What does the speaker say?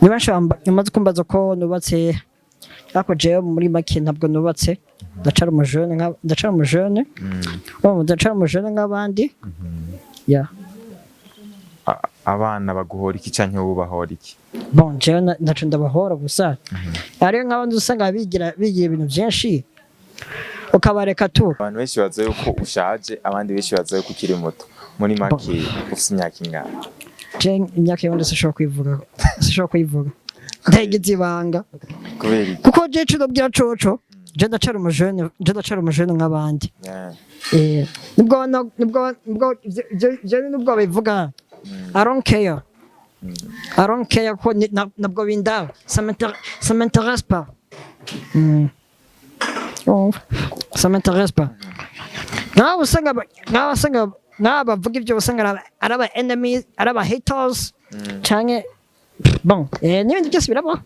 Ni benshi bamaze kumbaza ko nubatse, ariko jewe muri make ntabwo nubatse. Ndacara umujene, ndacara umujene. Oh, ndacara umujene nk'abandi, yeah. Abana baguhora iki canke wowe ubahora iki? Bon, jewe ntaco ndabahora, gusa hariyo nk'abandi usanga bigira ibintu vyinshi, ukabareka tu. Abantu benshi baza yuko ushaje, abandi benshi baza yuko ukiri muto. Muri make ufise imyaka ingana? Je imyaka y'ubundi sinshobora kuyivuga, sinshobora kuyivuga, ndayigize ibanga. Kubera iki? Kuko je ico ndabwira coco, je ndacara umujene, je ndacara umujene nk'abandi. Nibwo nibwo babivuga. I don't care, I don't care, ko nabwo bindaba, ça m'intéresse pas. Oh, ça m'intéresse pas. Nkaho usanga nk'abo bavuga ibyo, usanga ari aba enemies, ari aba haters, canke bon, n'ibindi byose birabaho.